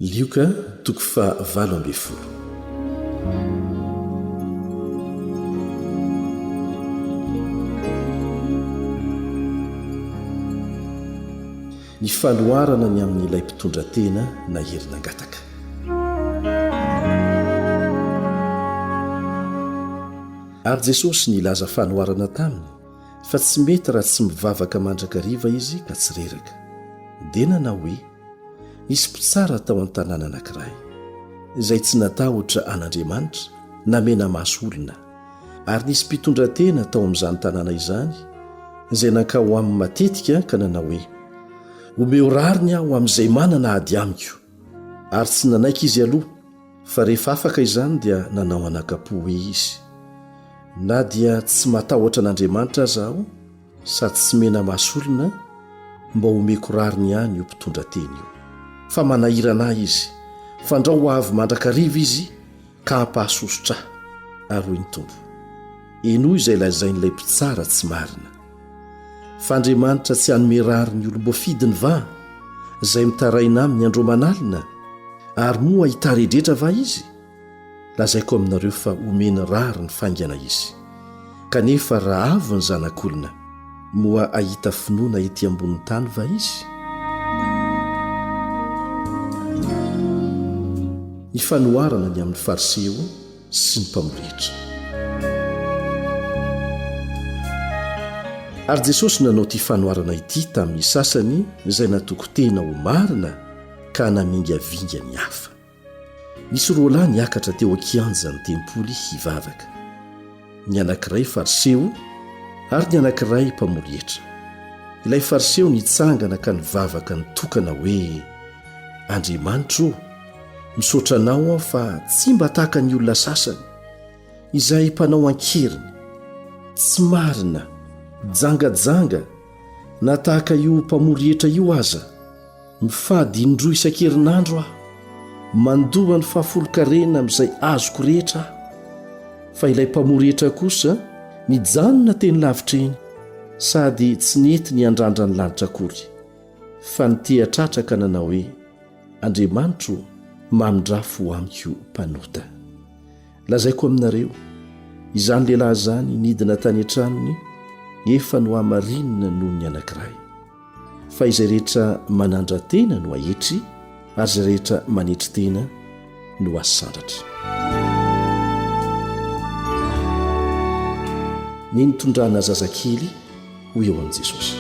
Lioka toko faha 18. Ny fanoharana ny amin'ilay mpitondra tena nahery nangataka. Ary Jesosy nilaza fanoharana taminy fa tsy mety raha tsy mivavaka mandrakariva izy ka tsy reraka. Dia nanao hoe, Nisy mpitsara tao an-tanàna anankiray, izay tsy natahotra an'Andriamanitra na mena-maso olona. Ary nisy mpitondratena tao amin'izany tanàna izany, izay nankao aminy matetika ka nanao hoe, Omeo rariny aho amin'izay manana ady amiko. Ary tsy nanaiky izy aloha, fa rehefa afaka izany dia nanao anakam-po hoe izy, Na dia tsy matahotra an'Andriamanitra aza aho, sady tsy mena-maso olona, mba omeko rariny ihany io mpitondra teny io. Fa manahirana ahy izy, fandrao ho avy mandrakariva izy ka hampahasosotra ahy. Ary hoy ny Tompo, Henoy izay lazain'ilay mpitsara tsy marina. Fa Andriamanitra tsy hanome rariny olom-boafidiny va, izay mitaraina aminy andro aman'alina? Ary moa hitaredretra va izy? Lazaiko aminareo fa homeny rariny faingana izy. Kanefa raha avy ny Zanak'olona, moa hahita finoana ety ambonin'ny tany va izy? Ny fanoharana ny amin'ny Fariseo sy ny mpamorehitra. Ary Jesosy nanao ity fanoharana ity tamin'ny sasany izay natoky tena ho marina ka namingavinga ny hafa. Nisy roalahy niakatra teo an-kianjan'ny tempoly hivavaka. Ny anankiray Fariseo ary ny anankiray mpamory hetra. Ilay Fariseo nitsangana ka nivavaka nitokana hoe, Andriamanitro ô, misaotra Anao aho fa tsy mba tahaka ny olona sasany, izay mpanao an-keriny, tsy marina, jangajanga, na tahaka io mpamory hetra io aza. Mifady indroa isan-kerinandro aho, mandoa ny fahafolonkarena amin'izay azoko rehetra aho. Fa ilay mpamory hetra kosa nijanona teny lavitra eny, sady tsy nety niandrandra ny lanitra akory, fa niteha-tratra ka nanao hoe, Andriamanitro ô, mamindrà fo amiko mpanota. Lazaiko aminareo, izany lehilahy izany nidina tany an-tranony efa nohamarinina noho ny anankiray. Fa izay rehetra manandra-tena no aetry, ary izay rehetra manetry tena no asandratra. Ny nitondrana zazakely ho eo amin'i Jesosy.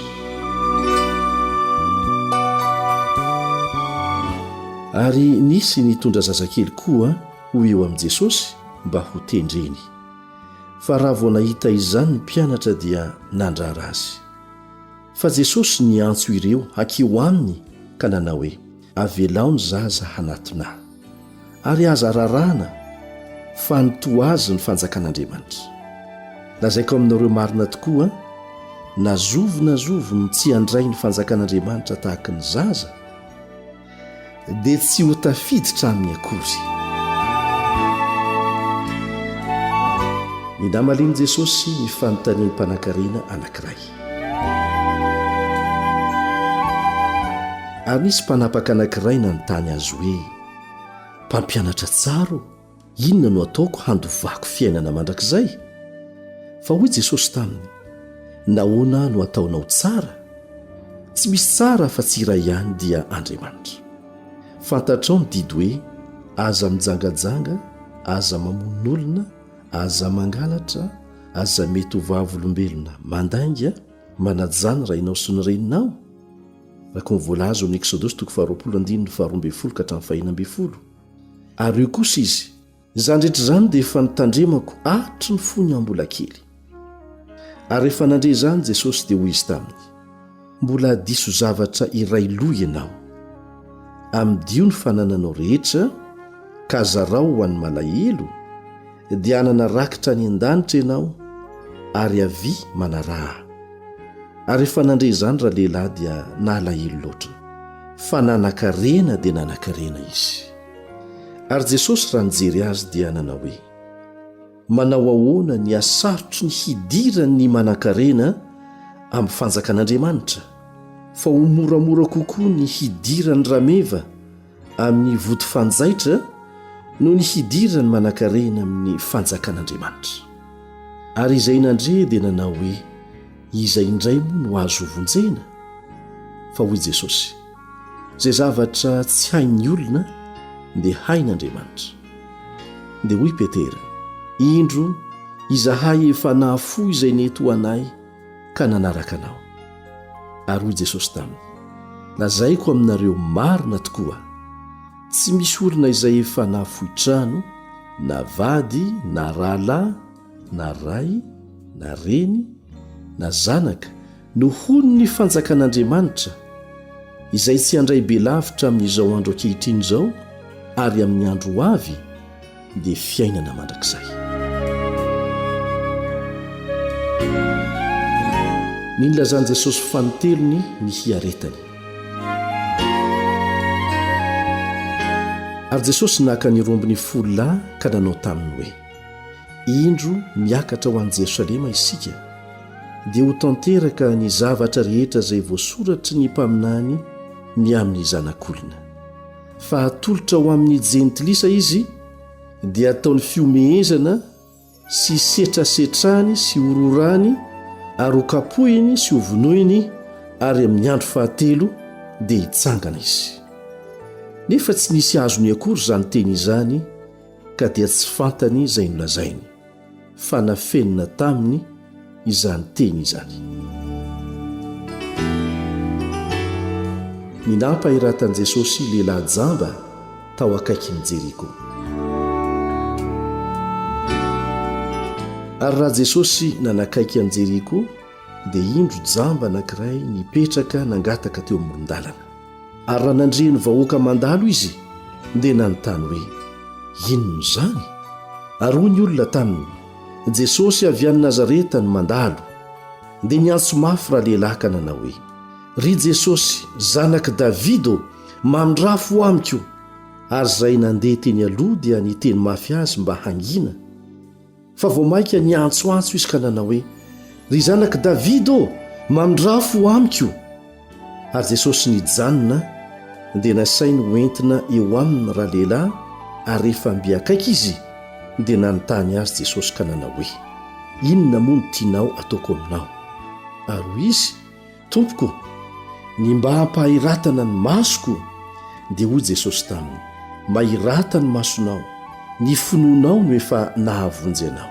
Ary nisy nitondra zazakely koa ho eo amin'i Jesosy mba hotendreny. Fa raha vao nahita izany ny mpianatra dia nandrara azy. Fa Jesosy niantso ireo hankeo aminy ka nanao hoe, Avelao ny zaza hanatona Ahy, ary aza raràna, fa ny toa azy ny fanjakan'Andriamanitra. Lazaiko aminareo marina tokoa, na zovy na zovy no tsy handray ny fanjakan'Andriamanitra tahaka ny zaza, dia tsy ho tafiditra aminy akory. Ny namalian'i Jesosy ny fanontanian'ny mpanankarena anankiray. Ary nisy mpanapaka anankiray nanontany azy hoe, Mpampianatra tsara ô, Inona no ataoko handovako fiainana mandrakizay? Fa hoy Jesosy taminy, Nahoana no ataonao tsara? Tsy misy tsara afa-tsy iray ihany dia Andriamanitra. Fantatrao ny didy hoe, Aza mijangajanga, aza mamono olona, aza mangalatra, aza mety ho vavolombelona mandainga, manajà ny rainao sy ny reninao, araka ny voalaza ao amin'ny Eksodosy toko faharoapolo andininy faharoa ambin'ny folo ka hatramin'ny fahenina ambin'ny folo. Ary hoy kosa izy, Izany rehetra izany dia efa notandremako hatry ny fony aho mbola kely. Ary rehefa nandre izany Jesosy dia hoy izy taminy, Mbola diso zavatra iray loha ianao. Amidio ny fanananao rehetra ka zarao ho an'ny malahelo, dia hanana rakitra any an-danitra ianao, ary avia manaraha Ahy. Ary rehefa nandre izany ralehilahy dia nalahelo loatra. Fa nanan-karena dia nanan-karena izy. Ary Jesosy raha nijery azy dia nanao hoe, Manao ahoana ny hasarotry ny hidiran'ny manan-karena amin'ny fanjakan'Andriamanitra? Fa ho moramora kokoa ny hidiran'ny rameva. amin'ny vody fanjaitra noho ny hidiran'ny manankarena amin'ny fanjakan'Andriamanitra. Ary izay nandre dia nanao hoe, Iza indray moa no azo hovonjena? Fa hoy Jesosy, Izay zavatra tsy hain'ny olona dia hain'Andriamanitra. Dia hoy Petera, Indro, izahay efa nahafoy izay nety ho anay ka nanaraka Anao. Ary hoy Jesosy taminy, Lazaiko aminareo marina tokoa, tsy misy olona izay efa nahafoy trano, na vady, na rahalahy, na ray, na reny, na zanaka, nohon' ny fanjakan' Andriamanitra, izay tsy handray be lavitra amin' izao andro ankehitriny izao ary amin' ny andro ho avy, dia fiainana mandrakizay. Ny nilazan'i Jesosy fanintelony ny hiaretany. Ary Jesosy naka ny 12 lahy ka nanao taminy hoe, Indro miakatra ho any Jerosalema isika, dia ho tanteraka ny zavatra rehetra izay voasoratry ny mpaminany ny amin'ny Zanak'olona. Fa hatolotra ho amin'ny jentilisa izy, dia hataony fihomehezana sy setrasetrany sy hororany ary hokapohiny sy hovonoiny, ary amin'ny andro fahatelo dia hitsangana izy. Nefa tsy nisy azony akory izany teny izany, ka dia tsy fantany izay nolazainy, fa nafenina taminy izany teny izany. Ny nampahiratan'i Jesosy lehilahy jamba tao akaikin'i Jeriko. Ary raha Jesosy nanakaiky an'i Jeriko, dia indro jamba anankiray nipetraka nangataka teo amoron-dalana. Ary raha nandre ny vahoaka mandalo izy, dia nanontany hoe, Inona izany? Ary hoy ny olona taminy, Jesosy avy any Nazareta no mandalo. Dia niantso mafy ralehilahy ka nanao hoe, Ry Jesosy, Zanak'i Davida ô, mamindrafo amiko! Ary izay nandeha teny aloha dia niteny mafy azy mba hangina. Fa vao mainka niantsoantso izy ka nanao hoe, Ry Zanak'i Davida ô, mamindrafo amiko! Ary Jesosy nijanona, dia nasainy hoentina eo aminy ralehilahy, ary rehefa mby akaiky izy, dia nanontany azy Jesosy ka nanao hoe, Inona moa no tianao ataoko aminao? Ary hoy izy, Tompoko, ny mba hampahiratana ny masoko, dia hoy Jesosy taminy, Mahirata ny masonao, ny finoanao no efa nahavonjy anao.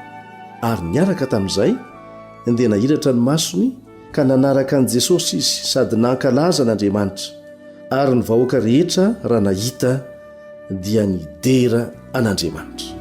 Ary niaraka tamin'izay, dia nahiratra ny masony, ka nanaraka an'i Jesosy izy sady nankalaza an'Andriamanitra, ary ny vahoaka rehetra raha nahita dia nidera an'Andriamanitra.